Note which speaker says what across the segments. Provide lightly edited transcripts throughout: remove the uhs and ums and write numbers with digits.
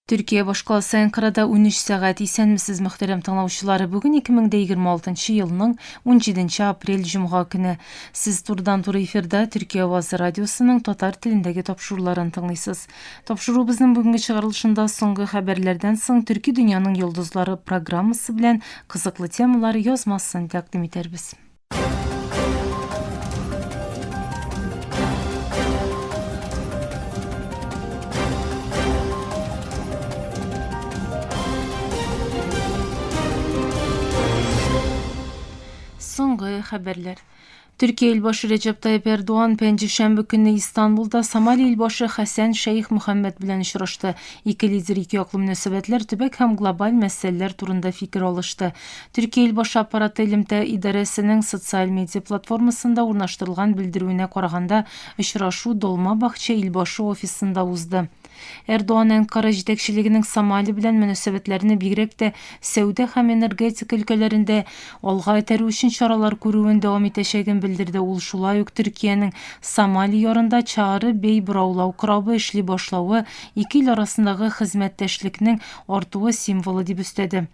Speaker 1: Төркия башкаласы Әнкарада 13 сәгать. Исәнмесез, мөхтәрәм тыңлаучылар. Бүген 2026 елның 17 апрель җомга көне. Сез турыдан-туры эфирда Төркия авазы радиосының татар телендәге тапшыруларын тыңлыйсыз. Тапшыруыбызның бүгенге чыгарылышында соңгы хәбәрләрдән соң Төрки дөньяның йолдызлары программасы белән кызыклы темалар язмасын тәкъдим итәрбез. Соңгы хәбәрләр. Төркия илбашы Рәҗәп Тайып Эрдоган пәнҗешәмбе көнне Истанбулда Сомали илбашы Хәсән Шәех Мөхәммәд белән очрашты. Ике лидер ике яклы мөнәсәбәтләр, төбәк һәм глобаль мәсьәләләр турында фикер алышты. Төркия Илбашы аппараты элемтә идарәсенең социаль медиа платформасында урнаштырылган белдерүенә караганда, очрашу Долмабахче Илбашы офисында узды. Эрдоан Әнкара җитәкчелегенең Сомали белән мөнәсәбәтләрне бигрәк тә сәүдә һәм энергетика өлкәләрендә алга этәрү өчен чаралар күрүен дәвам итәчәген белдерде. Ул шулай ук Төркиянең Сомали ярында Чаары Бей бораулау корабы эшли башлавы ике ил арасындагы хезмәттәшлекнең артуы символы дип өстәде.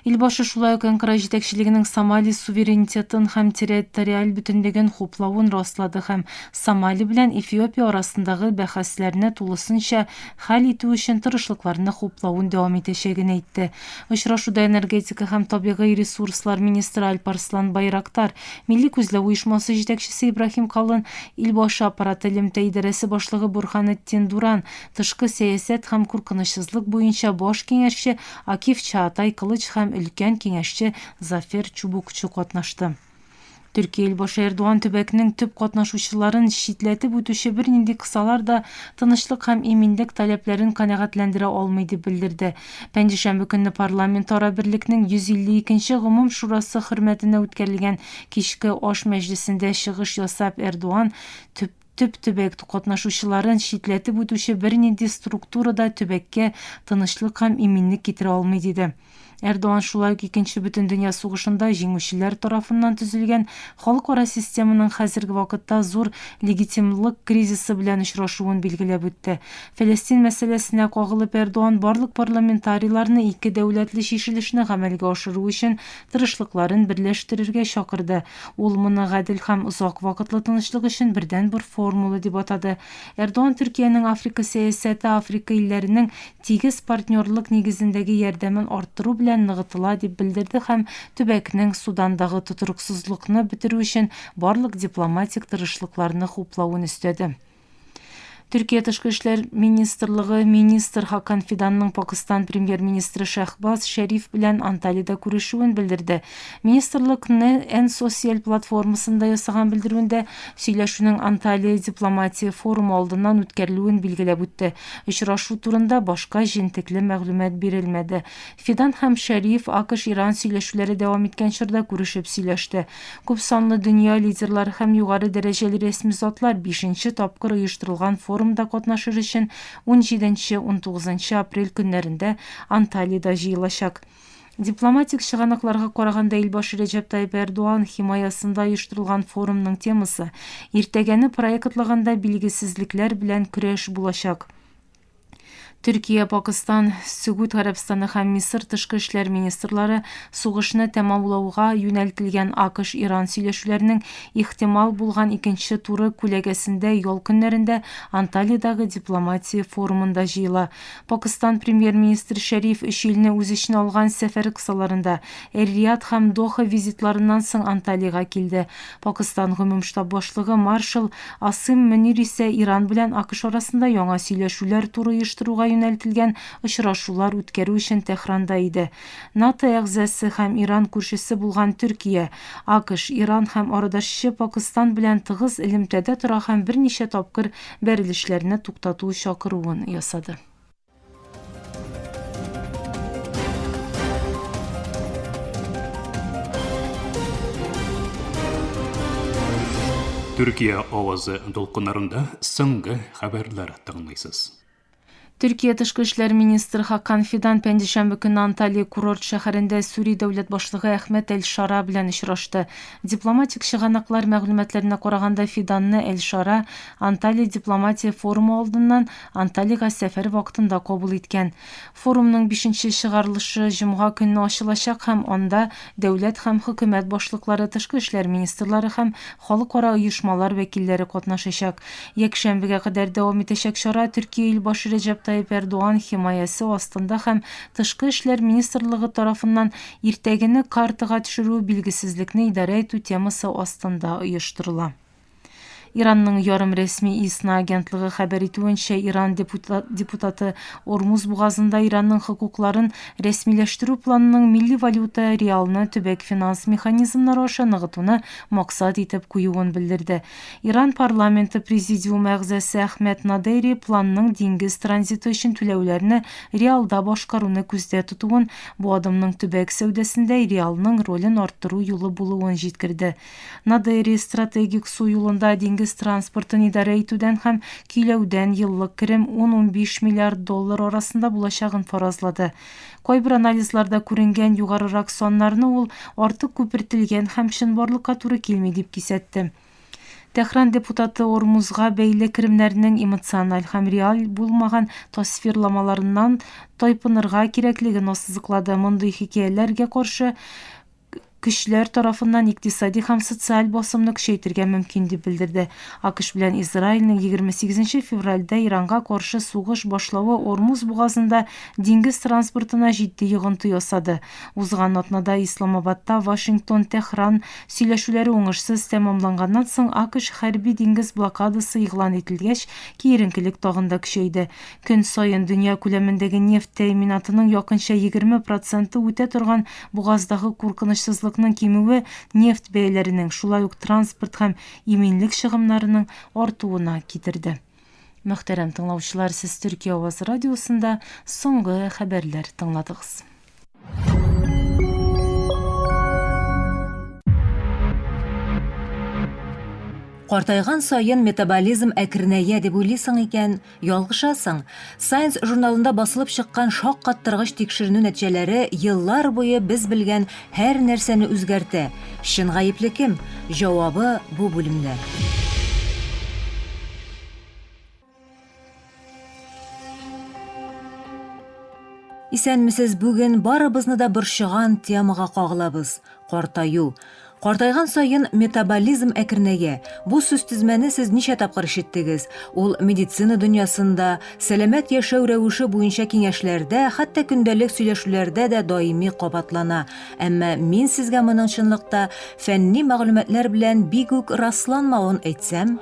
Speaker 1: Илбашы шулай ук Әнкара җитәкчелегенең Сомали суверенитетын һәм территориаль бөтенлеген хуплавын раслады һәм Сомали белән Эфиопия арасындагы бәхәсләрне тулысынча хәл итү өчен тырышлыкларны хуплавын дәвам итәчәген әйтте. Очрашуда энергетика һәм табигый ресурслар министры Альпарслан Байрактар, Милли күзләү оешмасы җитәкчесе Ибраһим Калын, Илбашы аппараты элемтә идарәсе башлыгы Бурханеттин Дуран, тышкы сәясәт һәм куркынычсызлык буенча баш киңәшче Акиф Чаатай Кылыч һәм өлкән киңәшче Зафер Чубукчу катнашты. Төркия илбашы Эрдоган төбәкнең төп катнашучыларын читләтеп үтүче бернинди кысалар да тынычлык һәм иминлек таләпләрен канәгатьләндерә алмый дип белдерде. Пәнҗешәмбе көнне парламентара берлекнең 152 нче гомум шурасы хөрмәтенә үткәрелгән кичке аш мәҗлесендә чыгыш ясап Эрдоган төп Төп төбәк катнашучыларын читләтеп үтүче бернинди структура да төбәккә тынычлык һәм иминлек китерә алмый, диде. Эрдоган шулай ук Икенче бөтендөнья сугышында җиңүчеләр тарафыннан төзелгән халыкара системаның хәзерге вакытта зур легитимлык кризисы белән очрашуын билгеләп үтте. Фәләстин мәсьәләсенә кагылып Эрдоган барлык парламентарийларны ике дәүләтле чишелешне гамәлгә ашыру өчен тырышлыкларын берләштерергә чакырды. Ул моны гадел һәм озак вакытлы тынычлык өчен бердәнбер формула дип атады. Эрдоган Төркиянең Африка сәясәте Африка илләренең тигез партнерлык нигезендәге ярдәмен арттыру белән ныгытыла дип белдерде һәм төбәкнең Судандагы тотрыксызлыкны бетерү өчен барлык дипломатик тырышлыкларны хуплавын өстәде. Төркия тышкы эшләр министрлыгы министр Хакан Фиданның Пакыстан премьер-министры Шәһбаз Шәриф белән Анталиядә күрешүен белдерде. Министрлык N Social платформасында ясаган белдерүендә сөйләшүнең Анталия дипломатия форумы алдыннан үткәрелүен билгеләп үтте. Очрашу турында башка җентекле мәгълүмат бирелмәде. Фидан һәм Шәриф АКШ-Иран сөйләшүләре дәвам иткән чорда күрешеп сөйләште. Күп санлы дөнья лидерлары һәм югары дәрәҗәле рәсми затлар бишенче тапкыр оештырылган форумда катнашыр өчен унҗиденче-унтугызынчы апрель көннәрендә Анталиядә җыелачак. Дипломатик чыганакларга караганда, илбашы Рәҗәп Тайип Эрдоан химаясында оештырылган форумның темасы Иртәгәне проектлаганда билгесезлекләр белән көрәш булачак. Төркия, Пакыстан, Сөгуд Гарәбстаны һәм Мисыр тышкы эшләр министрлары сугышны тәмамлауга юнәлтелгән АКШ-Иран сөйләшүләренең ихтимал булган икенче туры күләгәсендә ял көннәрендә Анталиядәге дипломатия форумында җыела. Пакыстан премьер-министры Шәриф өч илне үз эченә алган сәфәре кысаларында Эр-Рияд һәм Доха визитларыннан соң Анталиягә килде. Пакыстан гомумштаб башлыгы маршал Асыйм Мөнир исә Иран белән АКШ арасында яңа сөйләшүләр туры оештыруга юнәлтелгән очрашулар үткәрү өчен Тәһранда иде. НАТО әгъзасы һәм Иран күршесе булган Төркия, АКШ, Иран һәм арадашчы Пакыстан белән тыгыз элемтәдә тора һәм берничә тапкыр бәрелешләрне туктату чакыруын ясады.
Speaker 2: Төркия авазы дулкыннарында соңгы хәбәрләр тыңлыйсыз.
Speaker 1: Төркия тышкы эшләр министры Хакан Фидан пәнҗешәмбе көнне Анталия курорт шәһәрендә Сүри дәүләт башлыгы Әхмәт әл-Шара белән очрашты. Дипломатик чыганаклар мәгълүматларына караганда, Фиданны әл-Шара Анталия дипломатия форумы алдыннан Анталиягә сәфәр вакытында кабул иткән. Форумның бишенче чыгарылышы җомга көнне ачылачак һәм анда дәүләт һәм хөкүмәт башлыклары, тышкы эшләр министрлары һәм халыкара оешмалар вәкилләре катнашачак. Якшәмбегә кадәр дәвам итәчәк чара Төркия илбашы Рәҗәп Тайип Эрдоган химаясе астында һәм Тышкы эшләр министрлыгы тарафыннан Иртәгене картага төшерү, билгесезлекне идарә итү темасы астында оештырыла. Иранның ярымрәсми ИСНА агентлыгы хәбәр итүенчә, Иран депутаты Ормуз бугазында Иранның хокукларын рәсмиләштерү планының милли валюта реалны төбәк финанс механизмнары аша ныгытуны максат итеп куюын белдерде. Иран парламенты президиумы әгъзасы Әхмәт Надери планның диңгез транзиты өчен түләүләрне реалда башкаруны күздә тотуын, бу адымның төбәк сәүдәсендә реалның ролен арттыру юлы булуын җиткерде. Надери стратегик су юлында диңгез транспортын идарә итүдән һәм көйләүдән еллык керем 10-15 миллиард доллар арасында булачагын фаразлады. Кайбер анализларда күренгән югарырак саннарны ул артык күпертелгән һәм чынбарлыкка туры килми дип кисәтте. Тәһран депутаты Ормузга бәйле керемнәрнең эмоциональ һәм реаль булмаган тасвирламаларыннан тайпынырга кирәклеген ассызыклады. Мондый хикәяләргә каршы көчләр тарафыннан икътисади һәм социаль басымны көчәйтергә мөмкин, дип белдерде. АКШ белән Израильнең 28 нче февральдә Иранга каршы сугыш башлавы Ормуз бугазында диңгез транспортына җитди йогынты ясады. Узган атнада Исламабадта Вашингтон-Тәһран сөйләшүләре уңышсыз тәмамланганнан соң АКШ хәрби диңгез блокадасы игълан ителгәч, киеренкелек тагын да көчәйде. Көн саен дөнья күләмендәге нефть тәэминатының якынча 20 проценты үтә торган бугаздагы куркынычсызлыкның кимүе нефть бәяләренең, шулай ук транспорт һәм иминлек чыгымнарының артуына китерде. Мөхтәрәм тыңлаучылар, сез Төркия авазы радиосында соңгы хәбәрләр тыңладыгыз.
Speaker 2: Картайган саен метаболизм әкренәя дип уйлыйсың икән, ялгышасың. Science журналында басылып чыккан шаккаттыргыч тикшеренү нәтиҗәләре еллар буе без белгән һәр нәрсәне үзгәртә. Чын гаепле кем? Җавабы бу бүлемдә. Исәнмесез, бүген барыбызны да борчыган темага кагылабыз, картаю. Картайган саен метаболизм әкренәя. Бу сүзтезмәне сез ничә тапкыр ишеттегез? Ул медицина дөньясында, сәламәт яшәү рәвеше буенча киңәшләрдә, хәтта көндәлек сөйләшүләрдә дә даими кабатлана. Әмма мин сезгә моның чынлыкта фәнни мәгълүматлар белән бик үк расланмавын әйтсәм?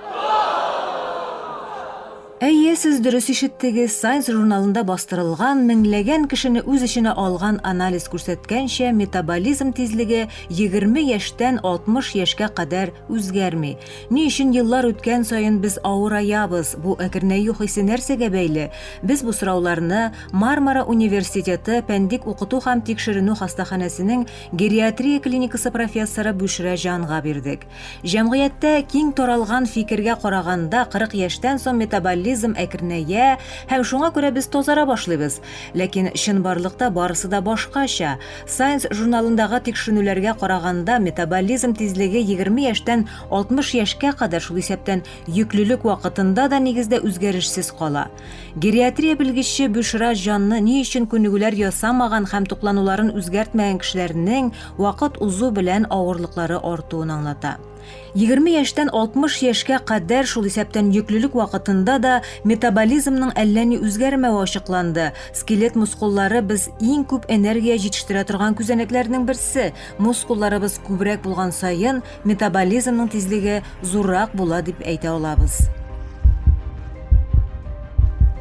Speaker 2: Әйе, сез дөрес ишеттегез, Science журналында бастырылган, меңләгән кешене үз эченә алган анализ күрсәткәнчә, метаболизм тизлеге 20 яшьтән 60 яшькә кадәр үзгәрми. Ни өчен еллар үткән саен без авыраябыз, бу әкренәю хисе нәрсәгә бәйле? Без бу сорауларны Мармара университеты Пәндик укыту һәм тикшеренү хастаханәсенең гериатрия клиникасы профессоры Бүшрә Җанга бирдек. Җәмгыятьтә киң таралган фикергә караганда, 40 яшьтән соң метаболизм әкренәя һәм шуңа күрә без тазара башлыйбыз. Ләкин чынбарлыкта барысы да башкача. Science журналындагы тикшеренүләргә караганда, метаболизм тизлеге 20 яшьтән 60 яшькә кадәр, шул исәптән йөклелек вакытында да нигездә үзгәрешсез кала. Гериатрия белгече Бөшра Җанны ни өчен күнегүләр ясамаган һәм туклануларын үзгәртмәгән кешеләрнең вакыт узу белән авырлыклары артуын аңлата. 20 яшьтән 60 яшькә кадәр, шул исәптән йөклелек вакытында да, метаболизмның әллә ни үзгәрмәве ачыкланды. Скелет мускуллары без иң күп энергия җитештерә торган күзәнәкләрнең берсе. Мускулларыбыз күбрәк булган саен, метаболизмның тизлеге зуррак була дип әйтә алабыз.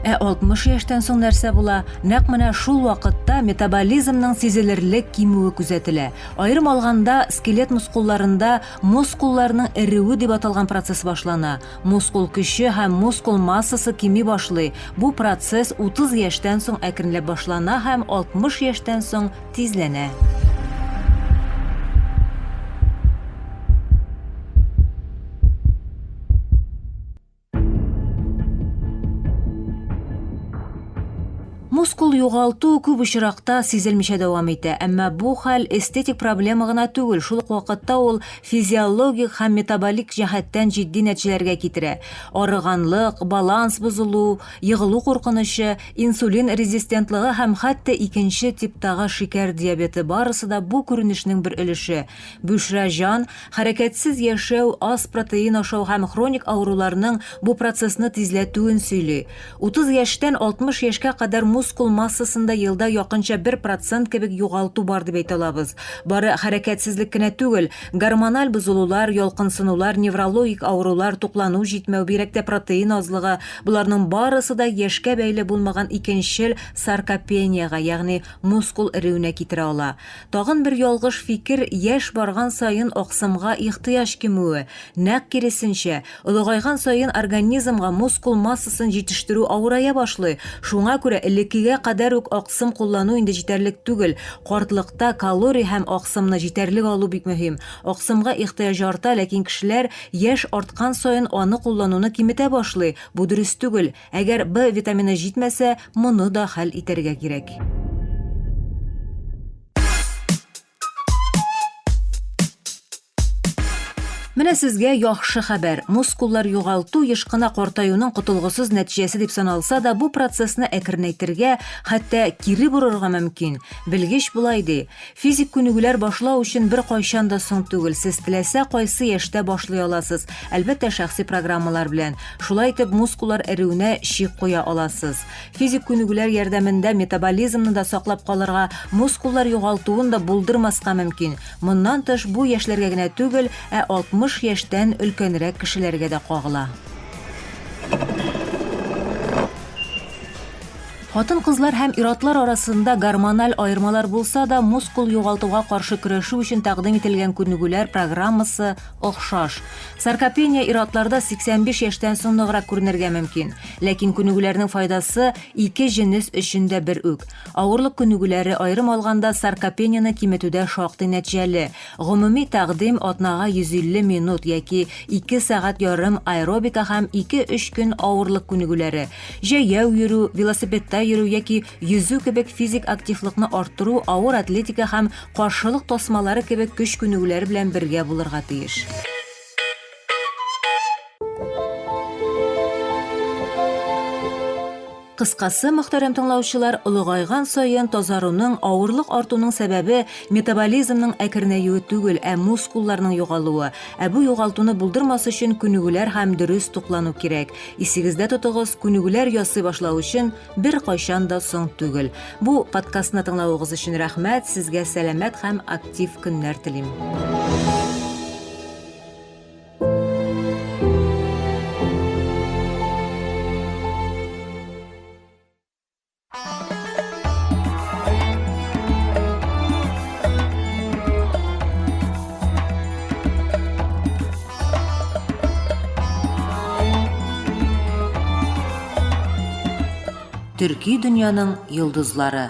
Speaker 2: Ә 60 яшьтән соң нәрсә була? Нәкъ менә шул вакытта метаболизмның сизелерлек кимүе күзәтелә. Аерым алганда, скелет мускулларында мускулларның эреүе дип аталган процесс башлана. Мускул көче һәм мускул массасы кими башлый. Бу процесс 30 яшьтән соң әкренләп башлана һәм 60 яшьтән соң тизләнә. Мускул югалту күп очракта сизелмичә дәвам итә, әмма бу хәл эстетик проблема гына түгел, шул ук вакытта ул физиологик һәм метаболик җәһәттән җитди нәтиҗәләргә китерә. Арыганлык, баланс бозылу, егылу куркынычы, инсулин резистентлыгы һәм хәтта икенче типтагы шикәр диабеты барысы да бу күренешнең бер өлеше. Бüşра Җан, Хәрәкәтсез яшәү, аз протеин ашау һәм хроник авыруларның бу процессны тизләтүен сөйли. 30 яшьтән 60 яшькә кадәр мускул массасында елда якынча бер процент кебек югалту бар дип әйтә алабыз. Бары хәрәкәтсезлек кенә түгел, гормональ бозылулар, ялкынсынулар, неврологик авырулар, туклану җитмәү, бигрәк тә протеин азлыгы, боларның барысы да яшькә бәйле булмаган икенчел саркопениягә, ягъни мускул эреүенә китерә ала. Тагын бер ялгыш фикер, яшь барган саен аксымга ихтыяҗ кимүе. Нәкъ киресенчә, олыгайган саен организмга мускул массасын җитештерү авырая башлый. Шуңа күрә элеккегә кадәр үк аксым куллану инде җитәрлек түгел. Картлыкта калорий һәм аксымны җитәрлек алу бик мөһим. Аксымга ихтыяҗ арта, ләкин кешеләр яшь арткан саен аны куллануны киметә башлый. Бу дөрес түгел. Әгәр Б витамины җитмәсә, моны да хәл итәргә кирәк. Менә сезгә яхшы хәбәр. Мускуллар югалту еш кына картаюның котылгысыз нәтиҗәсе дип саналса да, бу процессны әкренәйтергә, хәтта кире борырга мөмкин. Белгеч болай ди: Физик күнегүләр башлау өчен беркайчан да соң түгел, сез теләсә кайсы яшьтә башлый аласыз, әлбәттә, шәхси программалар белән. Шулай итеп, мускуллар эреүенә чик куя аласыз. Физик күнегүләр ярдәмендә метаболизмны да саклап калырга, мускуллар югалтуын да булдырмаска мөмкин. Моннан тыш, бу яшьләргә генә түгел, ә 60 яшьтән өлкәнрәк кешеләргә дә кагыла. Хатын-кызлар һәм ир-атлар арасында гормональ аермалар булса да, мускул югалтуга каршы көрәшү өчен тәкъдим ителгән күнегүләр программасы охшаш. Саркопения ир-атларда 85 яшьтән соң ныграк күренергә мөмкин. Ләкин күнегүләрнең файдасы ике җенес өчен дә бер үк. Авырлык күнегүләре, аерым алганда, саркопенияне киметүдә шактый нәтиҗәле. Гомуми тәкъдим, атнага 150 минут яки ике сәгать ярым аэробика һәм ике-өч көн авырлык күнегүләре. Җәяү йөрү, велосипедта йөрү яки йөзү кебек физик активлыкны арттыру авыр атлетика һәм каршылык тасмалары кебек көч күнегүләре белән бергә булырга тиеш. Кыскасы, мөхтәрәм тыңлаучылар, олыгайган саен тазаруның, авырлык артуның сәбәбе метаболизмның әкренәюе түгел, ә мускулларның югалуы. Ә бу югалтуны булдырмас өчен күнегүләр һәм дөрес туклану кирәк. Исегездә тотыгыз, күнегүләр ясый башлау өчен беркайчан да соң түгел. Бу подкастны тыңлавыгыз өчен рәхмәт, сезгә сәламәт һәм актив көннәр телим. Төрки дөньяның йолдызлары.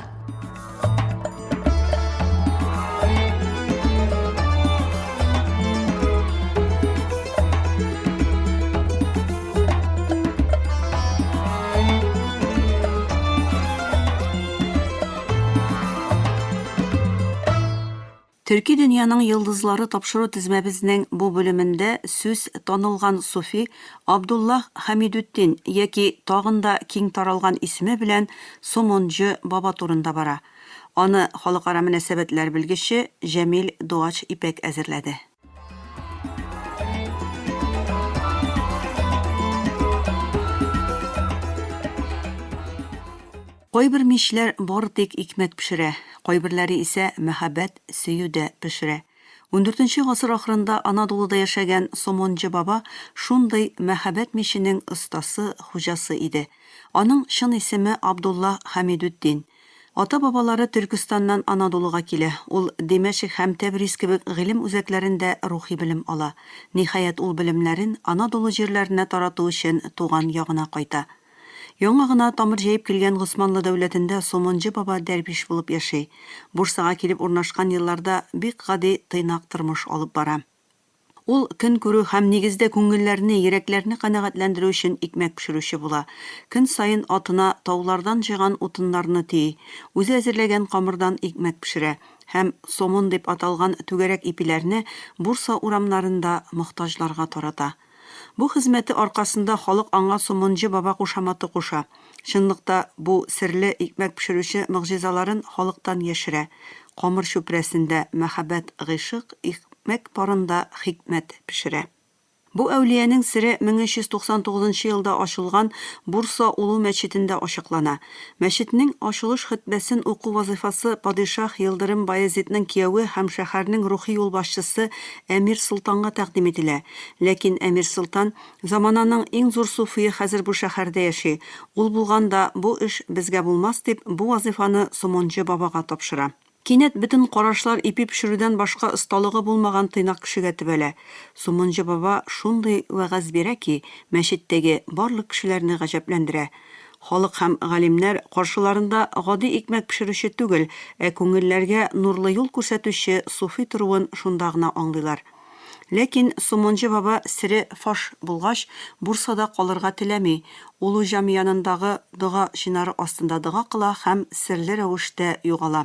Speaker 3: Төрки дөньяның йолдызлары тапшыру тезмәбезнең бу бүлемендә сүз танылган суфи Абдуллаһ Хәмидүтдин яки тагын да киң таралган исеме белән Сомонҗы баба турында бара. Аны халыкара мөнәсәбәтләр белгече Җәмил Дуач Ипәк әзерләде. Кайбер мичләр бары тик икмәк пешерә, кайберләре исә мәхәббәт, сөю дә пешерә. Ундүртенче гасыр ахырында Анадолуда яшәгән Сомонҗы баба шундый мәхәббәт миченең остасы, хуҗасы иде. Аның чын исеме Абдулла Хәмидүтдин. Ата-бабалары Төркестаннан Анадолуга килә. Ул Димәшек һәм Тәбриз кебек гыйлем үзәкләрендә рухи белем ала. Ниһаять, ул белемнәрен Анадолу җирләренә тарату өчен туган ягына кайта. Яңа гына тамыр җәеп килгән Госманлы дәүләтендә Сомонҗы баба дәрвиш булып яши. Бурсага килеп урнашкан елларда бик гади, тыйнак тормыш алып бара. Ул көн күрү һәм нигездә күңелләрне, йөрәкләрне канәгатьләндерү өчен икмәк пешерүче була. Көн саен атына таулардан җыйган утыннарны төйи, үзе әзерләгән камырдан икмәк пешерә һәм сомон дип аталган түгәрәк ипиләрне Бурса урамнарында мохтаҗларга тарата. Бу хезмәте аркасында халык аңа Сомонҗы баба кушаматы куша. Чынлыкта, бу серле икмәк пешерүче могҗизаларын халыктан яшерә. Камыр чүпрәсендә мәхәббәт, гыйшык, икмәк парында хикмәт пешерә. Бу әүлиянең сере 1399 нчы елда ачылган Бурса Улу мәчетендә ачыклана. Мәчетнең ачылыш хөтбәсен уку вазыйфасы падишаһ Йылдырым Баязитның кияве һәм шәһәрнең рухи юлбашчысы Әмир Солтанга тәкъдим ителә. Ләкин Әмир Солтан, Замананың иң зур суфые хәзер бу шәһәрдә яши, ул булганда бу эш безгә булмас, дип, бу вазыйфаны Сомонҗы бабага тапшыра. Кинәт бөтен карашлар ипи пешерүдән башка осталыгы булмаган тыйнак кешегә төбәлә. Сумынҗы баба шундый вәгазь бирә ки, мәчеттәге барлык кешеләрне гаҗәпләндерә. Халык һәм галимнәр каршыларында гади икмәк пешерүче түгел, ә күңелләргә нурлы юл күрсәтүче суфи торуын шунда гына аңлыйлар. Ләкин Сумонҗы баба сере фаш булгач, Бурсада калырга теләми, Олы җами янындагы дога чинары астында дога кыла һәм серле рәвештә югала.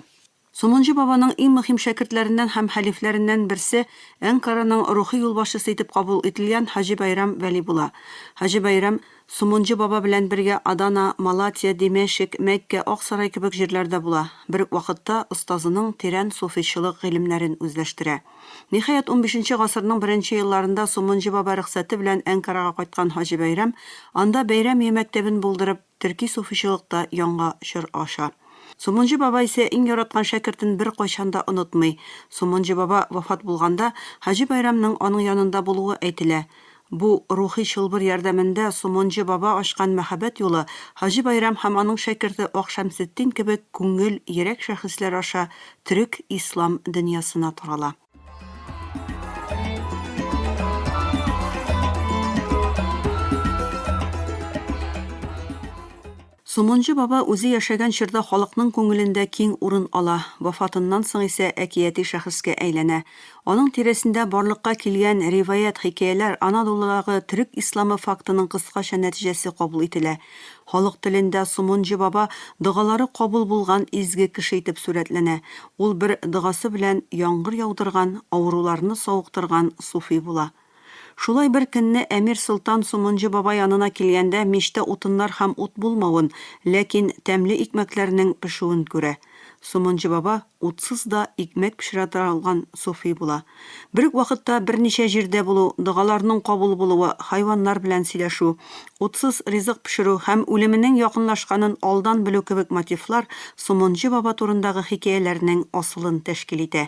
Speaker 3: Сумонҗы бабаның иң мөһим шәкертләреннән һәм хәлифләреннән берсе Әнкараның рухи юлбашчысы итеп кабул ителгән Хаҗи Байрам Вәли була. Хаҗи Байрам Сумонҗы баба белән бергә Адана, Малатия, Димәшек, Мәккә, Ак Сарай кебек җирләрдә була, бер үк вакытта остазының тирән суфичылык гыйлемнәрен үзләштерә. Ниһаять, унбишенче гасырның беренче елларында Сумонҗы баба рөхсәте белән Әнкарага кайткан Хаҗи Бәйрәм, анда Бәйрәмия мәктәбен булдырып, төрки суфичылыкта яңа чор ача. Сумонҗы баба исә иң яраткан шәкертен беркайчан да онытмый. Сумонҗы баба вафат булганда, Хаҗи Бәйрәмнең аның янында булуы әйтелә. Бу рухи чылбыр ярдәмендә Сумонҗы баба ачкан мәхәббәт юлы Хаҗи Байрам һәм аның шәкерте Акшәмсетдин кебек күңел, йөрәк шәхесләре аша төрек-ислам дөньясына тарала. Сомонҗы баба үзе яшәгән чорда халыкның күңелендә киң урын ала, вафатыннан соң исә әкияти шәхескә әйләнә. Аның тирәсендә барлыкка килгән риваять-хикәяләр Анадолудагы төрек исламы фактының кыскача нәтиҗәсе кабул ителә. Халык телендә Сомонҗы баба догалары кабул булган изге кеше итеп сурәтләнә. Ул бер догасы белән яңгыр яудырган, авыруларны савыктырган суфи була. Шулай бер көнне әмир Солтан Сомонҗы баба янына килгәндә мичтә утыннар һәм ут булмавын, ләкин тәмле икмәкләрнең пешүен күрә. Сомонҗы баба утсыз да икмәк пешерә торган суфи була. Бер үк вакытта берничә җирдә булу, догаларның кабул булуы, хайваннар белән сөйләшү, утсыз ризык пешерү һәм үлеменең якынлашканын алдан белү кебек мотивлар Сомонҗы баба турындагы хикәяләрнең асылын тәшкил итә.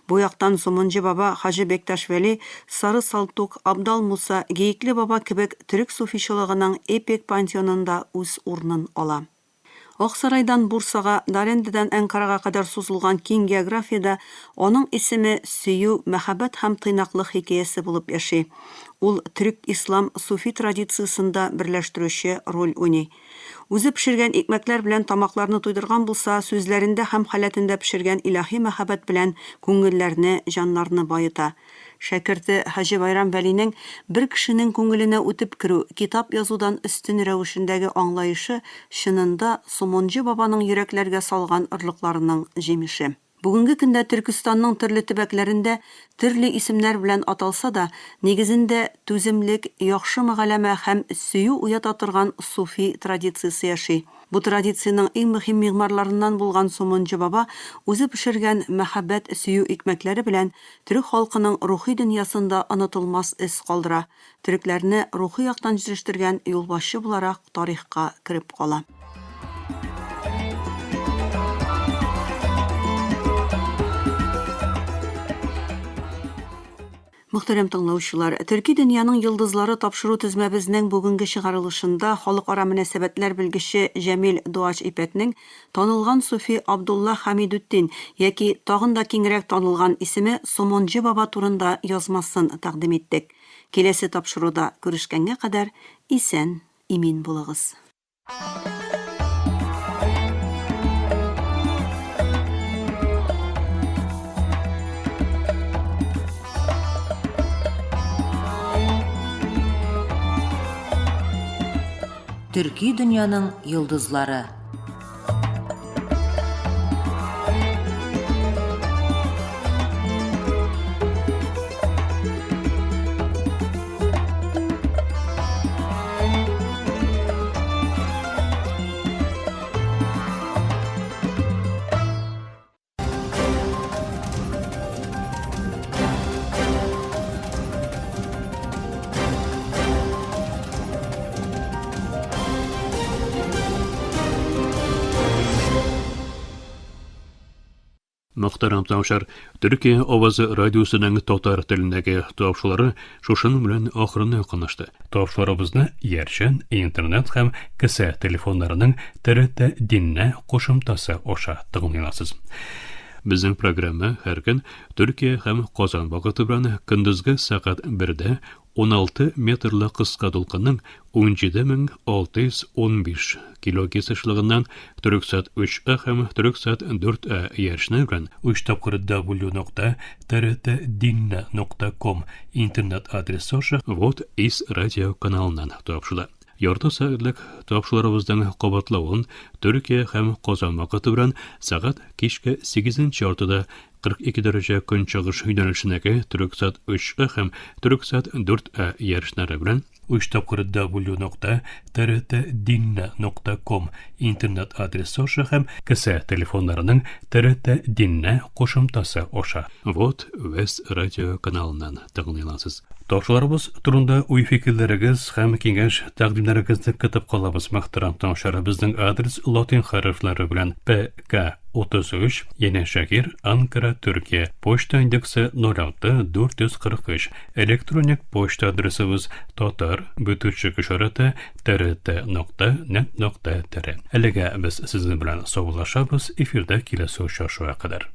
Speaker 3: Бу яктан Сомонҗы баба, Хаҗи Бекташ Вәли, Сары Салтук, Абдал Муса, Гиекле баба кебек төрек суфичылыгының эпик пантеонында үз урынын ала. Аксарайдан Бурсага, Дарендедан Әнкарага кадәр сузылган киң географиядә аның исеме сөю, мәхәббәт һәм тыйнаклык хикәясе булып яши. Ул төрек-ислам суфи традициясен дә берләштерүче роль уйный. Үзе пешергән икмәкләр белән тамакларны туйдырган булса, сүзләрендә һәм халәтендә пешергән илаһи мәхәббәт белән күңелләрне, җаннарны баета. Шәкерте Хаҗи Байрам Вәлинең бер кешенең күңеленә үтеп керү, китап язудан өстен рәвешендәге аңлаешы, чынында, Сомонҗы бабаның йөрәкләргә салган орлыкларының җимеше. Бүгенге көндә Төркестанның төрле төбәкләрендә төрле исемнәр белән аталса да, нигезендә түземлек, яхшы мөгаләмә һәм сөю уята торган суфи традициясе яши. Бу традициянең иң мөһим мигъмарларыннан булган Сомонҗы баба үзе пешергән мәхәббәт, сөю икмәкләре белән төрек халкының рухи дөньясында онытылмас эз калдыра, төрекләрне рухи яктан җитештергән юлбашчы буларак тарихка кереп кала. Мөхтәрәм тыңлаучылар, Төрки дөньяның йолдызлары тапшыру төзмәбезнең бүгенге чыгарылышында халыкара мөнәсәбәтләр белгече Җәмил Дуач Ипәкнең танылган суфи Абдулла Хәмидутдин яки тагын да киңрәк танылган исеме Сомонҗы баба турында язмасын тәкъдим иттек. Киләсе тапшыруда күрешкәнгә кадәр исән, имин булыгыз.
Speaker 2: Төрки дөньяның йолдызлары.
Speaker 4: Мөхтәрәм тыңлаучылар, Төркия авазы радиосының татар телендәге тапшырулары шушының белән ахырына якынлашты. Тапшыруларыбызны иярчен, интернет һәм кесә телефоннарының ТРТ Динне кушымтасы аша тыңлый аласыз. Безнең программа һәр көн Төркия һәм Казан вакыты белән көндезге сәгать 1дә 16 метрлы кыска дулкынның 17615 килогерц ешлыгыннан Төрексат 3А һәм Төрексат 4А иярчене белән 3 тапкыр w нокта trtdinne.com интернет адресы аша Вот из радио каналыннан тапшырыла. Ярты сәгатьлек тапшыруларыбызның кабатлавын Төркия һәм Казан вакыты белән сәгать кичке 8 яртыда 42 дәрәҗә көнчыгыш юнәлешендәге Төрексат 3А һәм Төрексат 4А иярченнәре белән 3 тапкыр w нокта trtdinne.com интернет адресы аша һәм кесә телефоннарының TRT Динне кушымтасы аша Вот Вест радио каналыннан тыңлый аласыз. Тапшыруларыбыз турында уй-фикерләрегез һәм киңәш тәкъдимнәрегезне көтеп калабыз. Мөхтәрәм тыңлаучылар, безнең адрес латин хәрефләре белән ПК 33, Янәшәһир, Анкара, Төркия. Почта индексы 06 443. Электроник почта адресыбыз татар бөтүчек ишарәте trt нокта нет нокта тр. Әлегә без сезнең белән саубуллашабыз, эфирдә киләсе очрашуга кадәр.